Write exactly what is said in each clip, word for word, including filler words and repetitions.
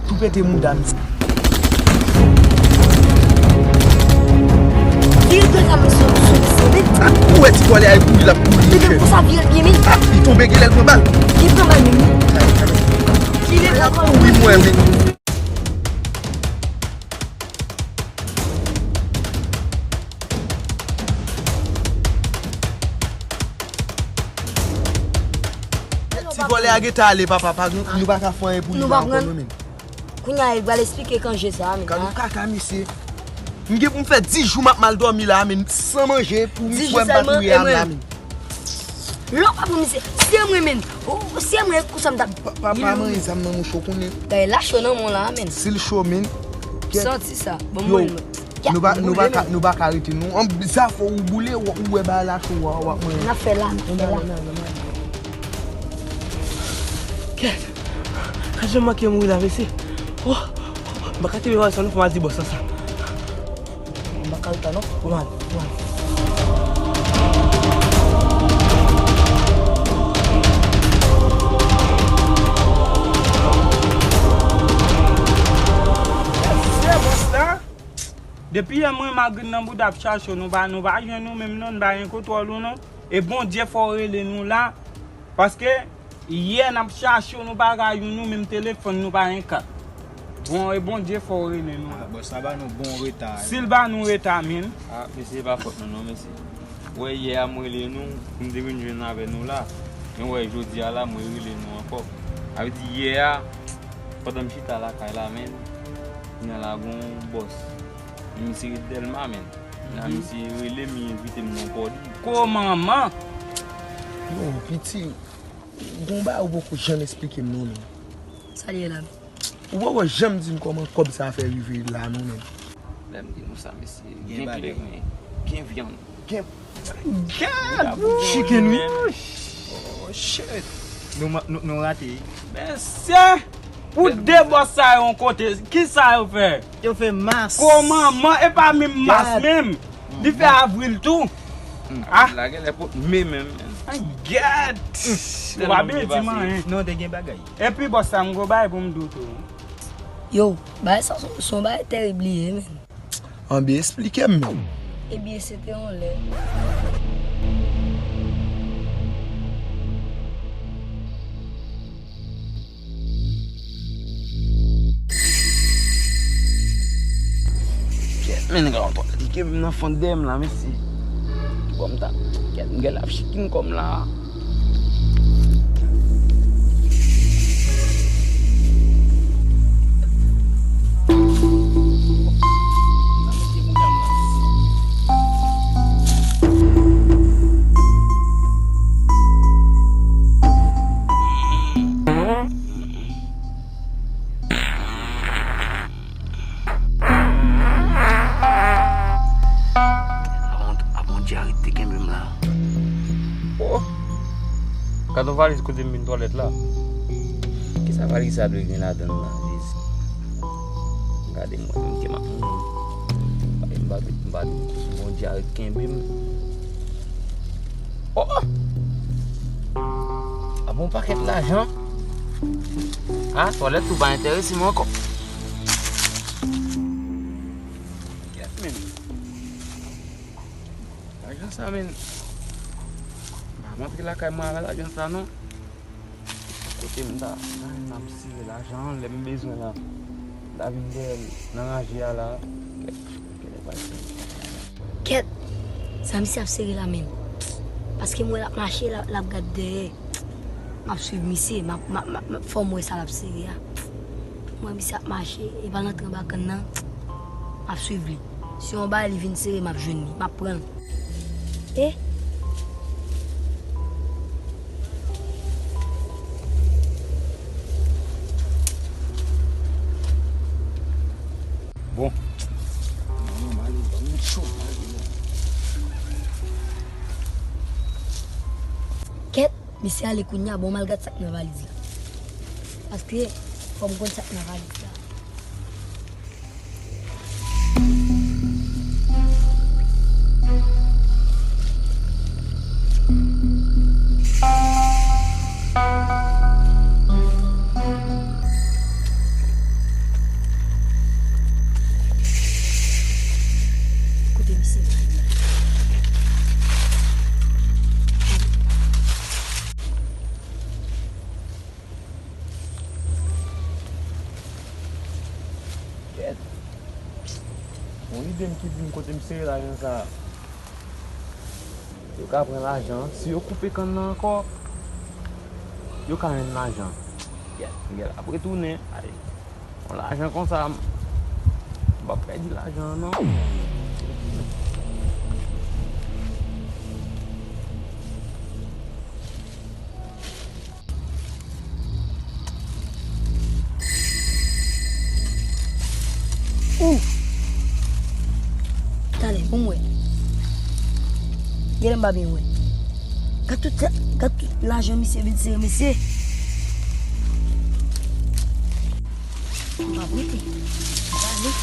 Tou pete mouda m. Vire de zam sou, sou misye, men. Ou wè ti vòlè a kouri, l ap kouri. Mete l konsa, vire l byen, men. Ah, li tonbe, genlè l pran bal. Li pran bal, men. Vire l ankò. Wi, mwen, men. Ti vòlè a gentan ale, papa, pa, nou, nou pa ka fè anyen pou li la ankò, non, men. Kounye a, li pral esplike kanje sa a, men. Gad yon kaka, mesye. M gen pou m fè dis jou m ap mal dòmi la, men, san manje, pou misye wè m pa tou reyab la, men. Lè w pa pran misye, si se mwen, men. Oh, si se mwen, konsa m t ap. Pa, pa, pa manyen zam nan, mouche, w konnen. Gade, la cho nan men w la, men. Si l cho, men. Santi sa. Bon, mwen, mwen. Nou pa, nou pa ka, nou pa ka rete, non. An, zafè ou boule, ou, ou wè bagay la cho, w ap, w ap manyen. N ap fè la, n ap fè la. Kèt! Gad jan m manke mouri la, mesye. Oh! M pa ka kenbe bagay sa, non, fò m al di bòs la sa. M pa ka rete la, non. Fò m al, fò m al. Mesye, bòs la. Depi yè mwen, magrin nan bouda ap chache w, nou pa, nou pa jwenn ou menm non, nou pa gen kontwòl ou non. E Bondye fò w rele nou la, paske yè n ap chache w, nou pa ka jwenn ou, menm telefòn nou pa gen kat. Bon, e Bondye fò w rele nou la. Ah, bòs la ba nou bon reta. Si l ba nou reta, men. Ah, mesye, e pa fòt nou non, mesye. Ou wè yè a m rele nou, pou m te vin jwenn avè nou la. Men ou wè jodi a la, mwen rele nou ankò. Sa vle di yè a, pandan m chita lakay la, men, kounye a la gon bòs. Misye ret Dèlma, men. La misye rele m, li envite m nan pòdi. Ko manman! Yo, piti, gon bagay ou poko janm esplike m non, men. Sa l ye la? Ou poko janm di m kòman kòb sa fè rive la non, men. Lè m di nou sa, mesye, gen kleren, gen vyann, gen... Gad! Chicken, wi. Oh, shit. Nou, nou, nou rate. Mesye! Pou de bòs sa yo yon kote, kisa yo fè? Yo fè mas. Ko manman, e pa menm mas menm. Li fè avril tou. Ah. La genlè pot me menm. Ay, gad. Ou pa byen di m anyen. Non, te gen bagay. Epi bòs sa, m gon bagay pou m di w tou. Yo, bagay sa se yon bagay tèrib li ye, men. Anben, esplike m, men. Ebyen, se te yon lè. Kèt, men, nèg la, li kenbe m nan fon dèyè m la, mesye. Bon, m ta, kèt, m gen la chicken kòm la. Apa yon dyare te kenbe m la. Oh! Gad yon valiz kote m vin twalèt la. Kisa valiz sa dwe gen ladan l la, Jezi? Gade mwen menm ke m ap mouri. M pa, m pa, m pa, m pa, yon dyare kenbe m. Oh! Ah bon, pakèt lajan. Ah, twalèt tou pa enterese m ankò. Kèt, men. Lajan sa, men. M pa rantre lakay mwen avè lajan sa, non. Kote m ta, m ap sere lajan an, lè m bezwen la. M ta vin dèyè l nan raje a la. Kèt, kèt, kèt, kèt. Kèt, sa misye ap sere la menm. Paske m wè l ap mache, l ap, l ap gad dèyè. M ap swiv misye, m ap, m ap, m ap, m ap, fò m wè sa l ap sere a. M wè misye ap mache, e pa l antre anba kann nan. M ap swiv li. Si yon bagay li vin sere, m ap jwenn li, m ap pran l. E? Bon. Kèt, misye ale kounye a, bon, m al gad sa k nan valiz la. Paske, fò m konn sa k nan valiz la. Ide m ki di m kote m sere lajan sa a. Yo ka pran lajan an. Si yo koupe kann nan ankò, yo ka jwenn lajan. Gèt, gèt, ap retounen. Ay, yon lajan konsa, m p ap pèdi lajan an, non. Ou! Talè, pou m wè. Genlè m pa byen wè. Gad tout sa, gad tout lajan misye vin sere, mesye. M pa prete. M pa ale.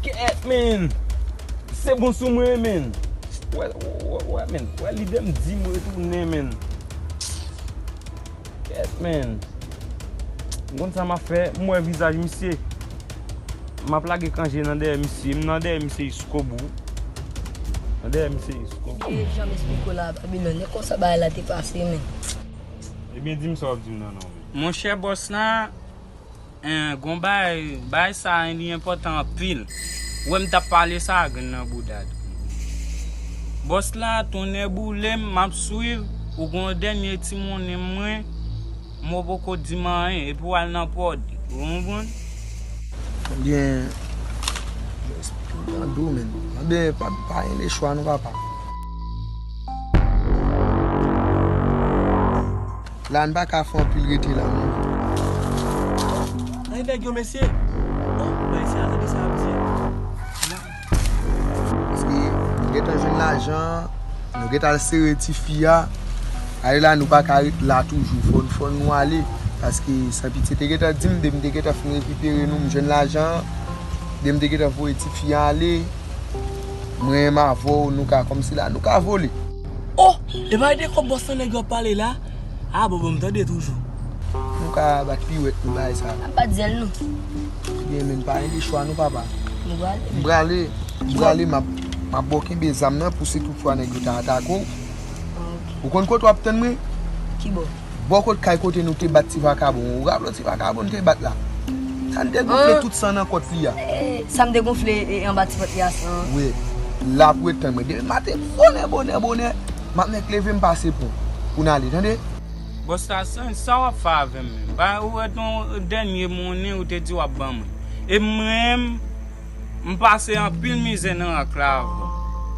Kèt, men! Se bon sou mwen, men! Wè, wè, wè, men! Wè, lide m di m retounen, men! Kèt, men! M konn sa m ap fè, m wè vizaj misye. M ap lage kanje nan dèyè misye, m nan dèyè misye jiskobou. Nan dèyè misye jiskobou. Ki jan m esplike w la, Babilòn, e konsa bagay la te pase, men. Ebyen, di m sa w ap di m nan, non, men. Monchè, bòs la, en, gon bagay, bagay sa a, li enpòtan anpil. Ou wè m t ap pale sa a, grenn nan bouda. Bòs la, tonnè boule m, m ap swiv, ou gon dènye ti monnen mwen, m poko di m anyen, epi w al nan pòd, ou konprann? Ebyen, m tande w, men. Ebyen, pa, pa gen lechwa, non, papa. La, n pa ka fè anpil rete la, non. Ay, nèg yo, mesye. Oh, mesye, a tande sa ap di. Paske, gentan jwenn lajan, nou gentan al sere tifi a. Ale la, nou pa ka ret la toujou. Fò, fò nou ale. Paske, Sanpitye te gentan di m, depi m te gentan fin rekipere nou, m jwenn lajan an. Depi m te gentan voye tifi a ale. Mwen menm avè w, nou ka kòmsi la, nou ka vole. Oh! E pa de kòb bòs lan nèg yo ap pale la? A, bon, bon, m tande toujou. Nou ka bat piwèt nou bay sa. N ap bat zèl nou. Ebyen, men pa gen de chwa non, papa. Nou prale, men. M prale, m prale, m ap, m ap bò kenbe zam nan pou si tout fwa nèg yo ta atake w. Ah, ok. Ou konn kote w ap tann mwen? Ki bò? Bò kot kay kote nou te bat ti vakabon. Ou raple w ti vakabon nou te bat la? Sa n te gonfle tout san nan kòt li a. Eh, sa m te gonfle, eh, anba ti pòt li a san. Wi. La pou ret tann mwen. Demen maten, bonè, bonè, bonè, m ap nèk leve m pase pran w. Pou n ale, tande? Bòs la, sa, sa w ap fè avè m menm? Ba, ou wè ton dènye monnen ou te di w ap ban mwen. E mwen menm, m pase anpil mizè nan rak la avè w.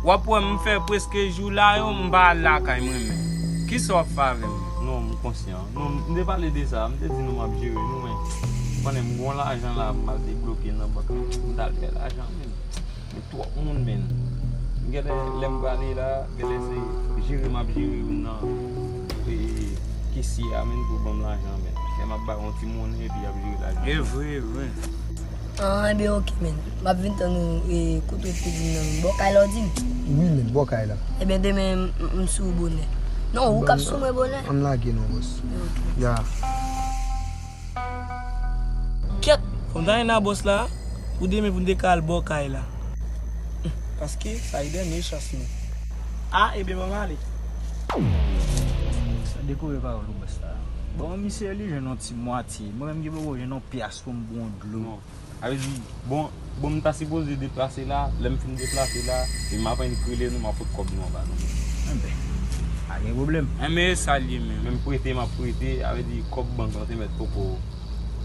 W ap wè m fè prèske jou la yo, m pa al lakay mwen menm. Kisa w ap fè avè m? Non, m konsyan. Non, m te pale de sa, m te di nou m ap jere nou, men konnen m gon lajan la, m al debloke nan bank la, m t al fè lajan, men. Men twòp moun, men. Genlè, lè m prale la, genlè se jere m ap jere youn nan, e, kesye a, men, pou ban m lajan, men. Lè m ap ba yon ti monnen, epi y ap jere lajan. E vre, e vre. Ah, ebyen, ok, men. M ap vin tann ou, e, kote w te di m nan, men. Bò kay la, w di m? Wi, men, bò kay la. Ebyen, demen, m, m, m sou ou bonè. Non, ou k ap sou mwen bonè. Ann lage non, bòs. Ok. Ya. Kèt! Fò m ta jwenn a bòs la, pou demen pou n te ka al bò kay la. Paske sa e dènye chans nou. A, ebyen, ban m ale. Sa dekouvè pawòl ou, bòs la. Bon, misye li jwenn yon ti mwatye. Mwen menm ki poko jwenn yon pyas pou m bwè yon dlo. Non. Sa vle di, bon, bon, m ta sipoze deplase la, lè m fin deplase la, e m ap annik rele nou, m ap pot kòb nou anba nou. Enben, pa gen pwoblèm. Enben, e sa l ye menm. Menm prete m ap prete, sa vle di, kòb bank lan te mèt poko,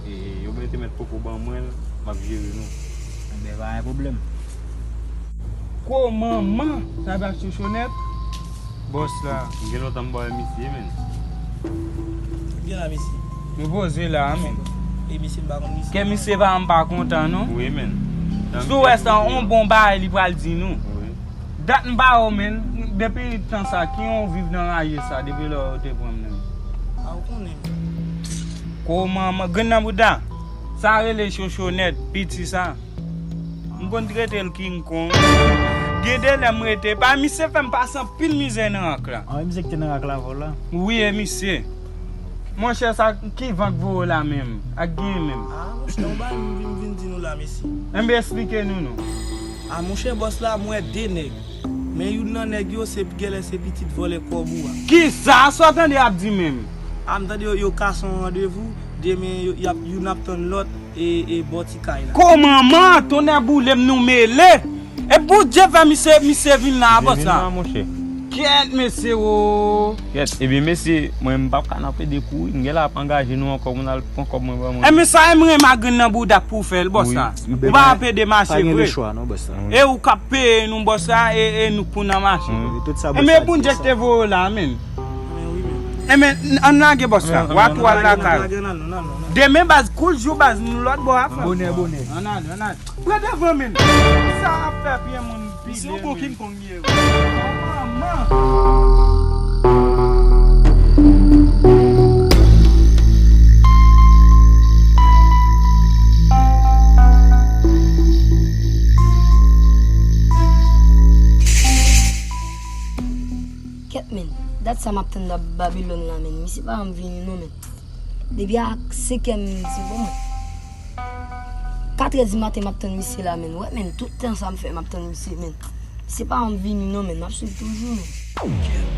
e, yo mèt te mèt poko ban mwen l, m ap jere nou. Enben, pa gen pwoblèm. Ko manman, sa pa chochonèt? Bòs la. M gen lontan m pa wè misye, men. Gen la, mesye. Nou poze la, men. E misye m pa konn misye. Kè misye pa, m pa kontan, non. Wi, men. Si w wè sa, on bon bagay li pral di nou. Wi. Dat m pa wè w, men. Depi tan sa, ki yon viv nan raje sa, depi lè w te pran m nan. A, ou konnen. Ko manman, grenn nan bouda. Sa rele chochonèt, piti sa. M konn trete l King Kong. Gen de lè m rete, pa misye fè m pase anpil mizè nan rak la. Ah, e misye ki te nan rak la avè w la? Wi, e misye. Monchè, sa ki van k voye w la menm? Ak gen menm? Ah, monchè, yon bagay m vin, vin di nou la, mesye. Enben, esplike nou, non. Ah, monchè, bòs la, m wè de nèg. Men youn nan nèg yo, se genlè se pitit vòlè kòb ou a. Kisa? Sa w tande y ap di menm? A, m tande yo, yo kase yon randevou, demen yo, y ap, youn ap tann lòt, e, e bò ti kay la. Kòman man, tonnè boule m nou mele? E Bondye fè misye, misye vin la, bòs la. Vin la, monchè. Kèt, mesye, o. Kèt, ebyen, mesye, mwen, m p ap ka nan pede kouri. M genlè ap angaje nou ankò, moun al pran kòb mwen ban mwen. E, men sa, e m renmen a grenn nan bouda pou fè l, bòs la. Ou pa ap ede mache vre. Pa gen de chwa, non, bòs la. E ou k ap peye nou, bòs la, e, e nou k pou nan mache. Wi, tout sa, bòs la. E men Bondye ki te voye w la, men. E men, ann lage, bòs la. W a tou al lakay ou. Demen, baz, koul jou, baz, nou lòt bò a, frè. Bonè, bonè. Ann ale, ann ale. Pran devan, men. Sa ap fè pye moun pile, men. Misye yon bon King Kong li ye, wi. Manman. Kèt, men. Dat sa m ap tann nan Babilòn la, men. Misye pa janm vini, non, men. Depi a senkè m, se bon, men. Katrè di maten m ap tann misye la, men. Wè, men, tout tan sa m fè m ap tann misye, men. Misye pa janm vini, non, men. M ap swiv toujou, men. Kèt,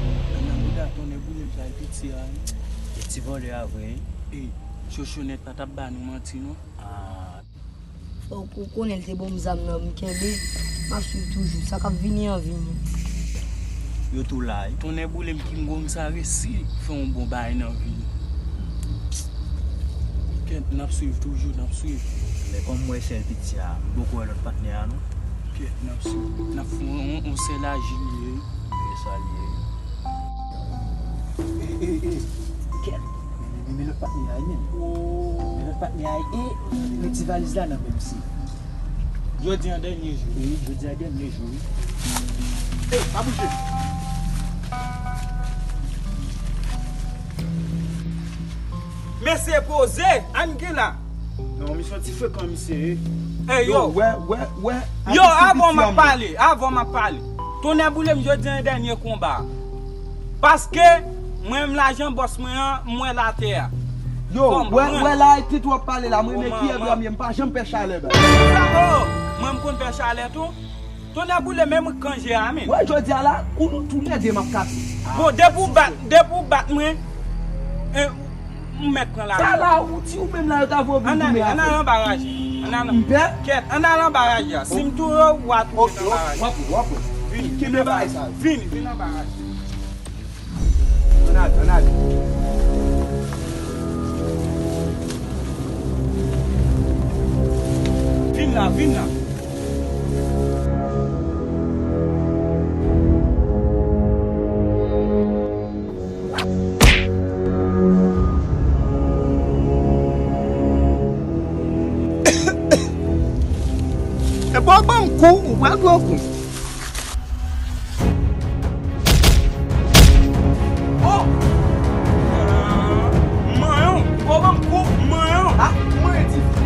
nan bouda tonnè boule m sa, e piti a, wi. E ti vòlè a vre, wi. E, Chochonèt pa t ap ba nou manti, non. Ah. Fòk ou konnen l te ban m zam nan, m kenbe. M ap swiv toujou. Sa k ap vini an vini. Yo tou la, wi. Tonnè boule m, King Kong sa resi fè yon bon bagay nan vi l. Kèt, n ap swiv toujou, n ap swiv. Men kòm m wè sèl piti a, m poko wè lòt patnè a, non. Kèt, n ap swiv. N ap fè yon, yon, yon sèl aji li ye, wi. Wi, sa l ye. E, e, e. Kèt. Men, men, men, men lòt patnè a, men. Men lòt patnè a, e, men ti valiz la nan men misye. Jodi a dènye jou. Wi, jodi a dènye jou, wi. Ey, pa bouje. Mesye poze, ann gen la. Non, misye yon ti frekan, misye, e. Ey, yo. Yo, wè, wè, wè. Yo, avan m ap pale, avan m ap pale. Tonnè boule m, jodi a dènye konba. Paske, mwen menm lajan bòs mwen an, m wè l atè a. Yo, wè, wè la, e tèt w ap pale la, mwen renmen kiyè granmye, m pa janm pè chalè, baz. Sa, o, mwen m konn pè chalè tou. Tonnè boule, men mwen kanje a, men. Wè, jodi a la, kou nou toulède m ap kase. Bon, depi w bat, depi w bat mwen, e, m mèt pran lajan. Sa la, ou di ou menm la, yo ta voye vin goumen avè m. Ann ale, ann ale anba raje. Ann ale. M pè? Kèt, ann ale anba raje a. Si m touye w, w a touye anba raje. W ap wè, w ap wè. Vini, vini anba raje. Vini, vini anba raje. Ann ale, ann ale. Vin la, vin la. E bò ban m kou, ou pral pran kou. Oh! Manyon! Ou ban m kou manyon! Ah, manyen ti fi.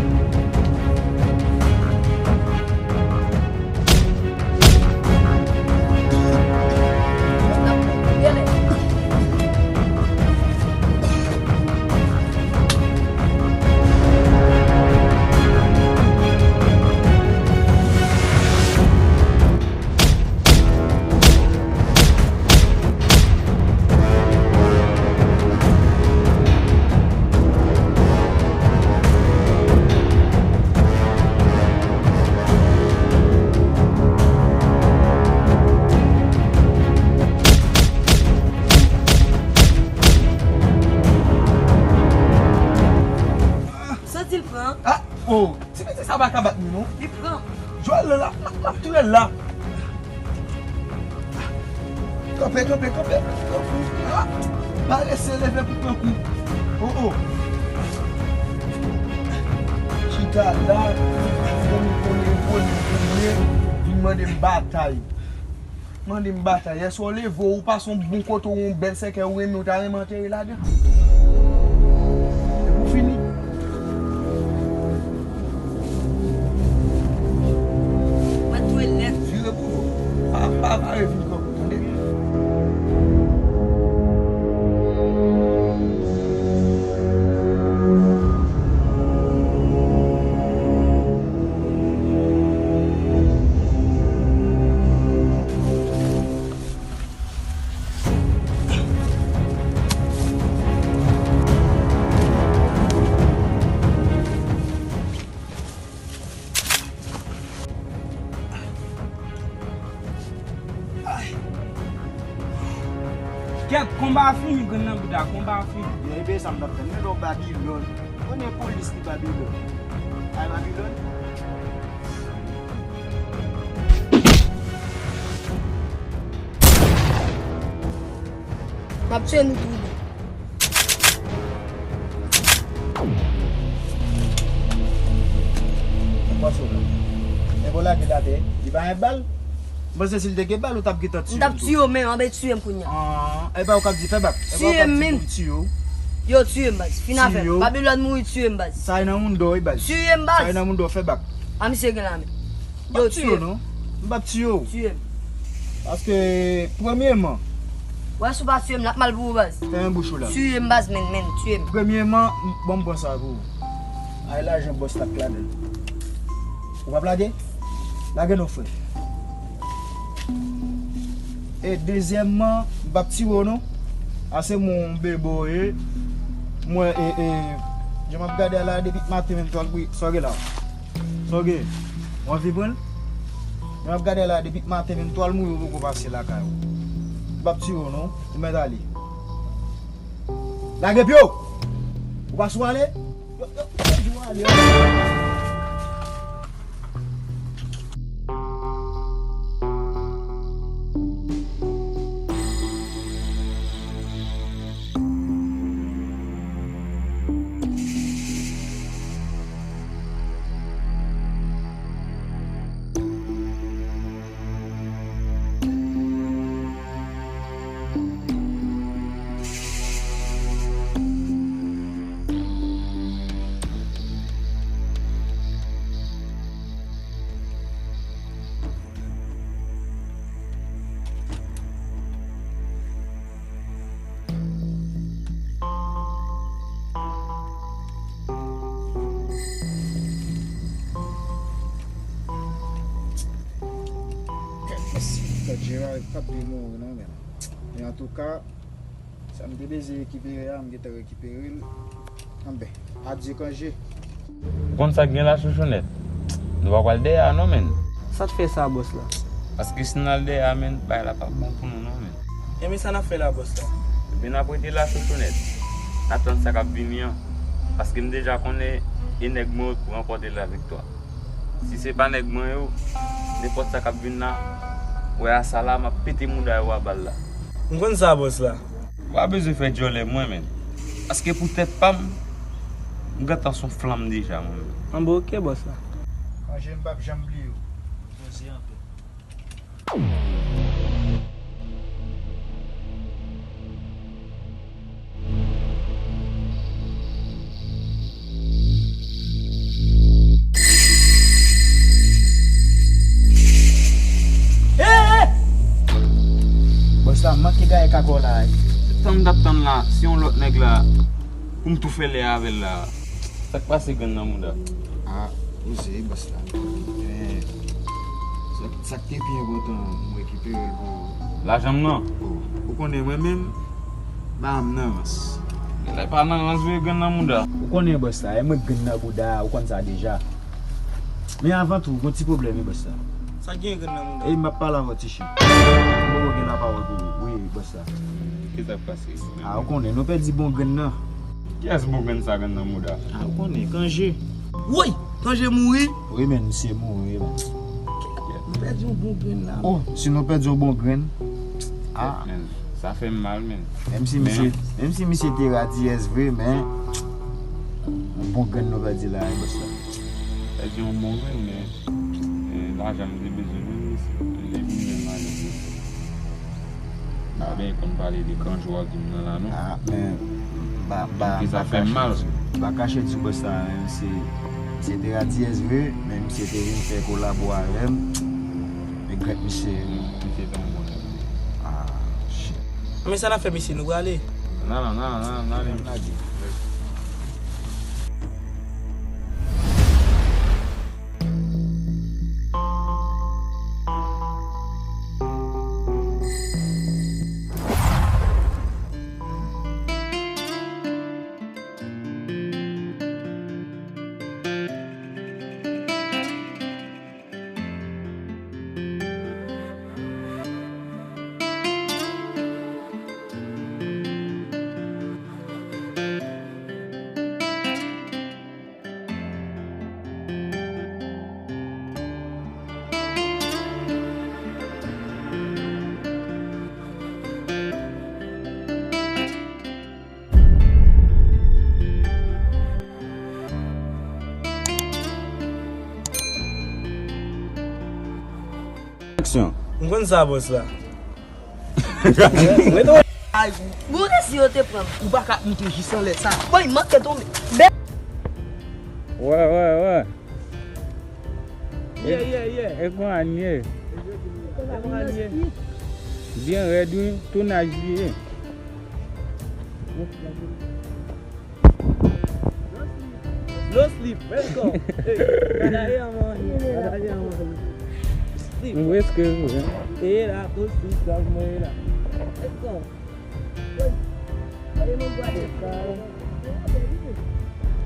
Santi l pran. Ah, oh. Ti piti sa pa ka bat nou, non. Li pran. Jwèl la, l ap, l ap touye l la. Kanpe, kanpe, kanpe. Pran kou. Ah! Parese leve pou pran kou. Oh, oh. Chita la, fò nou konnen, konnen, konnen, vin mande m batay. Mande m batay. Èske w leve w, ou pase yon bon kote, yon bèl sèkèy ou renmen, ou ta renmen antere ladan? Epi w fini. Mwen tou e lèt. Vire pou nou. Pa, pa, pa revin kanpe, tande? Kèt, konba a fini, grenn nan bouda, konba a fini. Yo, e ben sa m t ap tann. Men non, Babilòn. Konnen polis li Babilòn. Ay, Babilòn. M ap tiye nou tou. Sa k pase w la? Nèg ou lage l atè, li pa gen bal? M panse si l te gen bal, ou t ap gentan tiye m tou. M t ap tiye w menm, anben tiye m kounye a. Ah, e pa ou k ap di, fè bak. E pa ou k ap di pou m tiye w. Yo, tiye m, baz. Fin afè m. Babilòn mouri, tiye m, baz. Sa e nan mouda w, wi, baz. Tiye m, baz. Sa e nan mouda w, fè bak. A misye gen lame. Yo, tiye w. M p ap tiye w. Tiye m. Paske, premyèman, wè, si w pa tiye m, l ap mal pou ou, baz. Fèmen bouch ou la. Tiye m, baz, men, men, tiye m. Premyèman, m- bon, m pran sa pou ou. Ay, lajan bòs la k ladan l. Ou p ap lage? Lage non, frè. E dezyèmman, m p ap tiye w non. Ase moun bebe w ye. Mwen, e, e, jan m ap gade a la, depi maten menm twal bri, sa w gen la? Sa w gen? W anvi pran l? Jan m ap gade a la, depi maten menm twal mouye ou poko pase lakay ou. M p ap tiye w non. Ou mèt ale. Lage pye w! Ou pa sou ale? Yo, yo, yo, yo, ale. Gad mesye, gad Jera pa t dwe mouri non, men. Men antouka, sa m te bezwen rekipere a, m gentan rekipere l. Anben, adye Kanje. Ou konn sa k gen la, Chouchounèt? Nou pa pral dèyè a non, menn. Sa t fè sa, bòs la? Paske si n al dèyè a, menn, bagay la p ap bon pou nou non, menn. Ebyen sa n ap fè la, bòs la? Ebyen n ap rete la, Chouchounèt. N ap tann sa k ap vini an. Paske m deja konnen e nèg mwen yo k pou ranpòte laviktwa. Si se pa nèg mwen yo, nenpòt sa k ap vin la, wè a sa la, m ap pete mouda yo a bal la. M konn sa, bòs la. Ou pa bezwen fè djòlè mwen, menn. Paske pou tèt pa m, m gentan s on flanm deja, mwen menm. Anben, oke, bòs la. Kanje m p ap janm bliye w. Poze anpè. Bòs la, m manke gaye kaka w la. Tann m t ap tann la, se yon lòt nèg la pou m tou fè lè avè l la. Sa k pase grenn nan mouda? Ah, poze, bòs la. Men, sa, sa k te pi enpòtan, m rekipere l pou ou. Lajan m nan? Oh, ou konnen mwen menm, ba m nan rans. Genlè pa nan rans vre grenn nan mouda. Ou konnen bòs la, e mwen grenn nan bouda, ou konn sa deja. Men avan tou, gon ti pwoblèm wi bòs la. Sa k gen grenn nan mouda? E m ap pale avè w ti chen. M poko gen lapawòl pou ou, wi bòs la. Kisa k pase? Ah, ou konnen, nou pèdi bon grenn nan. Kiyès bon grenn sa grenn nan mouda? Ah, ou konnen, Kanje. Woy! Kanje mouri? Wi, men misye mouri, men. Nou pèdi yon bon grenn la. Oh, si nou pèdi yon bon grenn. Ah. Men, sa fè m mal, men. Menm si misye, menm si misye te radiyès vre, men yon bon grenn nou pèdi la, wi, bòs la. Pèdi yon bon grenn, men, eh, lajan m te bezwen menm, misye. Li vin menm lajan m bezwen. Pa byen konn pale de Kanje w ap di m nan la non. Ah, men, m pa, m pa, m pa kache di, m pa kache di bòs la, men misye, misye te radiyès vre, men misye te vin fè kolabo avè m. Regrèt misye. Misye te yon bon nèg. Ah, shit. Men sa n ap fè, mesye, nou prale? Nan, nan, nan, nan, nan, nan, lage. M konn sa bòs la. Mwen te Ay, ou. Bon, te si yo te pran. Ou pa ka ap moute jis anlè sa. Bon, li manke tonbe. Wè, wè, wè. Yeah, yeah, yeah. E kon anye. E kon anye. Byen rèd wi, tounaj li ye. No sleep, let's go. Hey, gade a man. Gade a man. Sleep. Mwen preske vre. E la, tou sleep, sa mwen la. Let's go.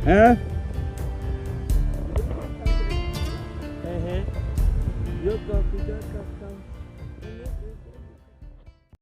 Hein? Hein? Yo, kanpe, kanpe, kanpe.